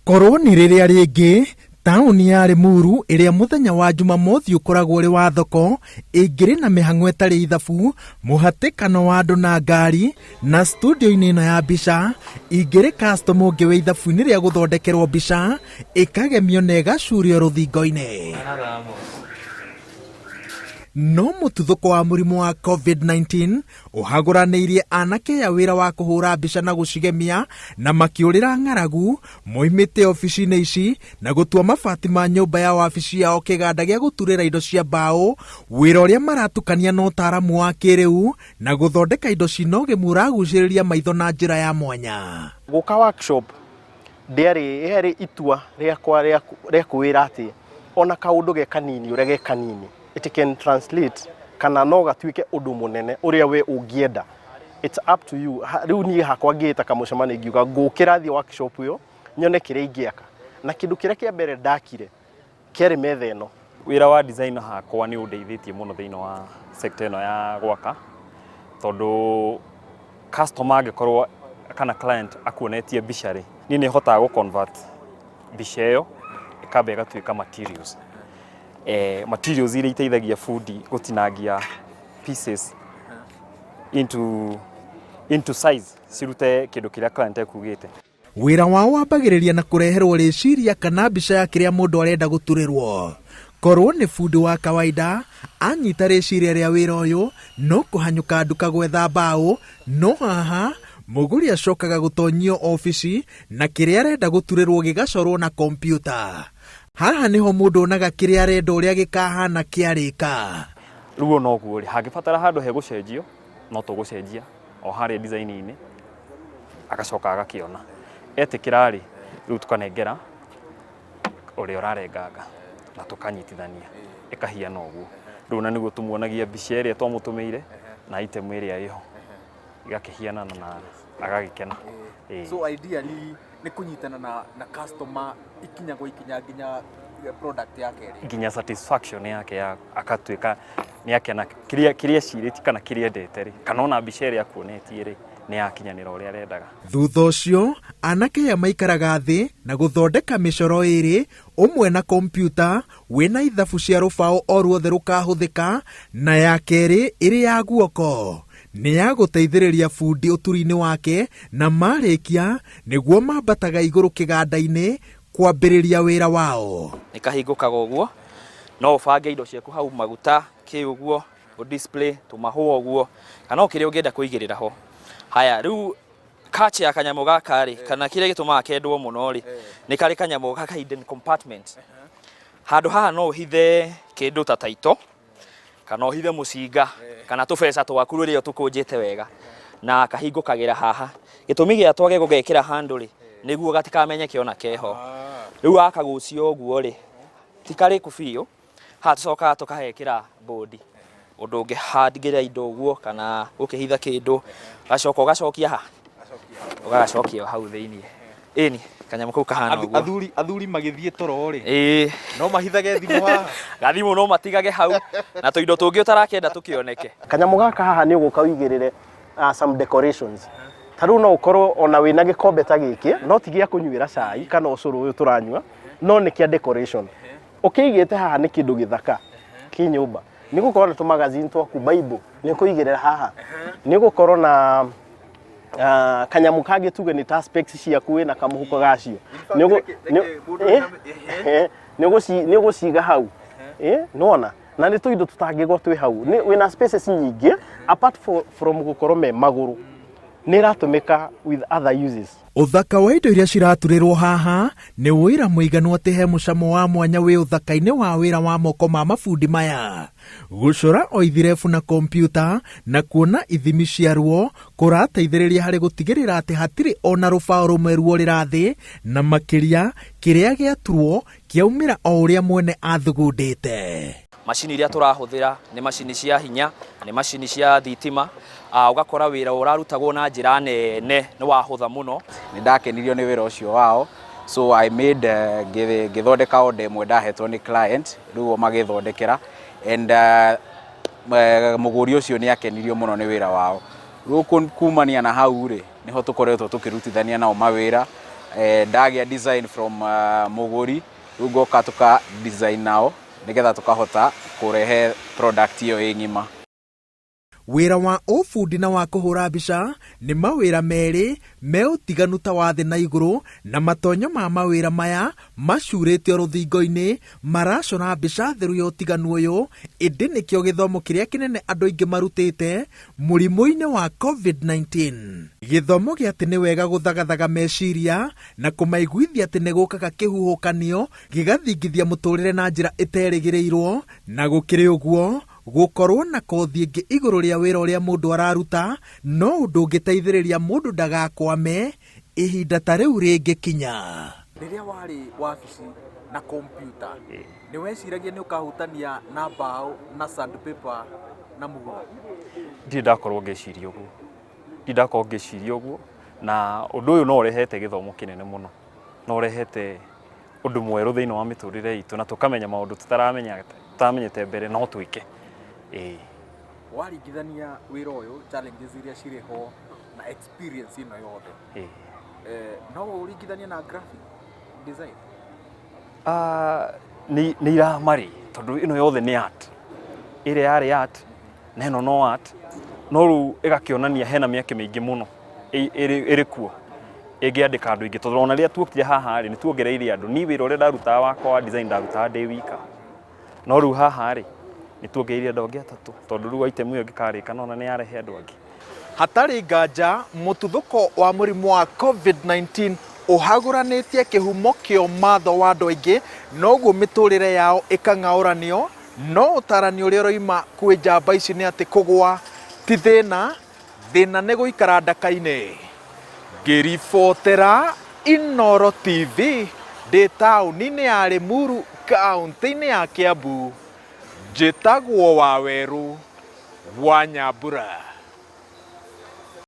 Korwo nĩ rĩrĩa rĩngĩ, taũni ya Limuru ĩrĩa mũthenya wa Jumamothi ũkoragwo ũrĩ wa thoko, ĩngĩrĩ na mĩhang'o ĩtarĩ ithabu, mũhatĩkano wa andũ na ngari, na studio-inĩ ĩno ya mbica, ingĩrĩ customer ũngĩ wĩ ithabu-inĩ rĩa gũthondekerwo mbica, ĩkagemio na ĩgacurio rũthingo-inĩ. No mũtuthũko wa mũrimũ wa COVID-19 ũhagũranĩirie anake aya wĩra wa kũhũra mbica na gũcigemia na makĩũrĩra ng'aragu moimĩte obici-inĩ ici na gũtua mabati ma nyũmba ya wabici yao kĩganda gĩa gũturĩra indo cia mbaũ, wĩra ũrĩa maratukania na ũtaaramu wa kĩrĩu na gũthondeka indo cina ũgemu ũragucĩrĩria maitho na njĩra ya mwanya. Gũka workshop ndĩarĩ yarĩ itua rĩakwa rĩa kwĩra atĩ ona kaũndũ ge kanini ũrĩa ge kanini it can translate kana no gatuĩke ũndũ mũnene ũrĩa we ũngĩenda. It's up to you. Rĩu niĩ hakwa ngĩĩta kamũcemanio ngiuga ngũkĩra thiĩ workshop ĩyo nyone kĩrĩa ingĩaka, na kĩndũ kĩrĩa kĩa mbere ndakire kĩarĩ metha ĩno. Wĩra wa design hakwa nĩ ũndeithĩtie mũno thĩinĩ wa sector ĩno ya gwaka, tondũ customer angĩkorwo kana client akuonetie mbica rĩ, niĩ nĩ hotaga gũ convert mbica ĩyo ĩkamba ĩgatuĩka materials. Materials iria iteithagia bundi gũtinangia pieces into size cirute kĩndũ kĩrĩa client ekugĩte. Wĩra wao wambagĩrĩria na kũreherwo rĩciria kana mbica ya kĩrĩa mũndũ arenda gũturĩrwo. Korwo nĩ bundi wa kawaida, anyita rĩciria rĩa wĩra ũyũ no kũhanyũka nduka gwetha mbaũ, no haha mũgũri acokaga gũtonyio obici na kĩrĩa arenda gũturĩrwo gĩgacorwo na kompiuta. Haha nĩho mũndũ onaga kĩrĩa arenda ũrĩa gĩkahana kĩarĩka. Rĩu ona ũguo rĩ, hangĩbatara handũ hegũcenjio, no tũgũcenjia o harĩa design-inĩ, agacoka agakĩona. Etĩkĩra rĩ, rĩu tũkanengera ũrĩa ũrarenganga na tũkanyitithania ĩkahiana ũguo. Rĩu na nĩguo tũmuonagia mbica ĩrĩa twamũtũmĩire na item ĩrĩa ĩho igakĩhianana na agagĩkena. Ĩĩ. So ideally nĩ kũnyitana na customer ikinya gwa ikinya nginya product yake ĩrĩa nginya satisfaction yake ya akatuĩka nĩ akena kĩrĩa ecirĩtie kana kĩrĩa endete rĩ, kana ona mbica ĩrĩa akuonetie rĩ, nĩ yakinyanĩra ũrĩa arendaga. Thutha ũcio, anake aya maikaraga thĩ na gũthondeka mĩcoro ĩrĩ, ũmwe na kompiuta wĩna ithabu cia rũbaũ o ruothe rũkahũthĩka na ya kerĩ ĩrĩ ya guoko. Nĩ ya gũteithĩrĩria bundi ũturi-inĩ wake na marĩkia nĩguo mambataga igũrũ kĩganda-inĩ kwambĩrĩria wĩra wao. Nĩ kahingũkaga ũguo, no ũbange indo ciaku hau, maguta kĩ ũguo, ũ display tũmahũa ũguo, kana o kĩrĩa ũngĩenda kũigĩrĩra ho. Haya, rĩu catch ya kanyamũ gaka rĩ, kana kĩrĩa gĩtũmaga kendwo mũno rĩ, nĩ karĩ kanyamũ gaka hidden compartment. Handũ haha no ũhithe kĩndũ ta taito, kana ũhithe mũcinga, kana tũbeca twaku rĩrĩa ũtũkũnjĩte wega, na kahingũkagĩra haha. Gĩtũmi gĩa twage gũgekĩra handũ rĩ, nĩguo gatikamenyeke ona keho. Rĩu wakagucia ũguo rĩ, ti karĩku biũ, haha tũcokaga tũkahekĩra bodi ũndũ ũngĩhangĩra indo ũguo kana ũkĩhitha kĩndũ, ũgacoka ũgacokia ha, ũgagacokia o hau thĩiniĩ. Ĩni, kanyamũ kau kahana ũguo. Athuri magĩthiĩ toro rĩ, Ĩĩ. no mahithage thimũ haha. Gathimũ no matigage hau na tũindo tũngĩ ũtarakĩenda tũkĩoneke. Kanyamũ gaka haha nĩ ũgũka ũigĩrĩre some decorations. Ta rĩu no ũkorwo ona wĩna gĩkombe ta gĩkĩ, no ti gĩa kũnyuĩra cai kana ũcũrũ ũyũ tũranyua, no nĩ kĩa decoration. Ũkĩigĩte haha nĩ kĩndũ gĩthaka kĩ nyũmba. Nĩ ũgũkorwo na tũ magazine twaku, Bible nĩ ũkũigĩrĩra haha. Nĩ ũgũkorwo na kanyamũ kangĩ tuge nĩ ta specs ciaku wĩna kamũhuko gacio. Nĩ ũgũciga hau. Nĩwona? Na nĩ tũindo tũtangĩgwa twĩ hau. Wĩna spaces nyingĩ apart from gũkorwo me magũrũ. Nĩ ĩratũmĩka with other uses. Ũthaka wa indo iria ciraturĩrwo haha nĩ ũira mũiganu atĩ he mũcamo wa mwanya wĩ ũthaka-inĩ wa wĩra wa moko ma mabundi maya. Gũcora o ithirebu na kompiuta na kuona ithimi ciaruo kũrateithĩrĩria harĩ gũtigĩrĩra atĩ hatirĩ ona rũbaũ rũmwe ruorĩra thĩ na makĩria kĩrĩa gĩaturwo kĩaumĩra o ũrĩa mwene athugundĩte. Macini iria tũrahũthĩra nĩ macini cia hinya, nĩ macini cia thitima, ũgakora wĩra ũrarutagwo na njĩra nene nĩ wahũtha mũno. Nĩ ndakenirio nĩ wĩra ũcio wao, so I made, ngĩthondeka order ĩmwe ndahetwo nĩ client, rĩu o magĩthondekera and mũgũri ũcio nĩ akenirio mũno nĩ wĩra wao. Rĩu kumania na hau rĩ, nĩho tũkoretwo tũkĩrutithania nao mawĩra. Eh, ndagĩa design from mũgũri, rĩu ngoka tũka design nao nĩgetha tũkahota kũrehe product ĩyo ĩ ng'ima. Wĩra wa ũbundi na wa kũhũra mbica nĩ mawĩra merĩ me ũtiganu ta wa thĩ na igũrũ, na matonyo ma mawĩra maya macurĩtio rũthingo-inĩ maracora mbica theru ya ũtiganu ũyũ, ĩndĩ nĩkĩo gĩthomo kĩrĩa kĩnene andũ aingĩ marutĩte mũrimũ-inĩ wa COVID-19. Gĩthomo gĩa atĩ nĩ wega gũthagathaga meciria na kũmaiguithia atĩ nĩ gũkaga kĩhuhũkanio gĩgathingithia mũtũrĩre na njĩra ĩterĩgĩrĩirwo, na gũkĩrĩ ũguo, gũkorwo na kothi ĩngĩ igũrũ rĩa wĩra ũrĩa mũndũ araruta no ũndũ ũngĩteithĩrĩria mũndũ ndagakwame ihinda ta rĩu rĩngĩkinya. Rĩrĩa warĩ wabici na kompiuta, nĩ weciragia nĩ ũkahutania na mbaũ na sandpaper na mũgũrũ? Ndirĩ ndakorwo ngĩciria ũguo, ndirĩ ndakorwo ngĩciria ũguo, na ũndũ ũyũ no ũrehete gĩthomo kĩnene mũno, no ũrehete ũndũ mwerũ thĩinĩ wa mĩtũrĩre itũ na tũkamenya maũndũ tũtaramenyete mbere no twĩke, ĩĩ. Waringithania wĩra ũyũ challenges iria cirĩ ho na experience ĩno yothe, no ũringithanie na graphic design? Nĩ iramarĩ tondũ ĩno yothe nĩ art, ĩrĩa yarĩ art na ĩno no art, no rĩu ĩgakĩonania hena mĩeke mĩingĩ mũno ĩrĩ kuo ĩngĩandĩka andũ aingĩ, tondũ ona rĩrĩa tuokire haha rĩ, nĩ tuongereire andũ. Niĩ wĩra ũrĩa ndarutaga wakwa wa design ndarutaga ndĩ wika, no rĩu haha rĩ, nĩ tuongereire andũ angĩ atatũ, tondũ rĩu item ĩyo ĩngĩkarĩka nona nĩ yarehe andũ angĩ. Hatarĩ nganja, mũtuthũko wa mũrimũ wa COVID-19 ũhagũranĩtie kĩhumo kĩa ũmatho wa andũ aingĩ, noguo mĩtũrĩre yao ĩkang'aũranio, no ũtarani ũrĩa ũroima kwĩ njamba ici nĩ atĩ kũgwa ti thĩna, thĩna nĩ gũikara ndaka-inĩ. Ngĩribotera Inooro TV ndĩ taũni-inĩ ya Limuru kaũntĩ-inĩ ya Kiambu, njĩtagwo Wawerũ wa Nyambura.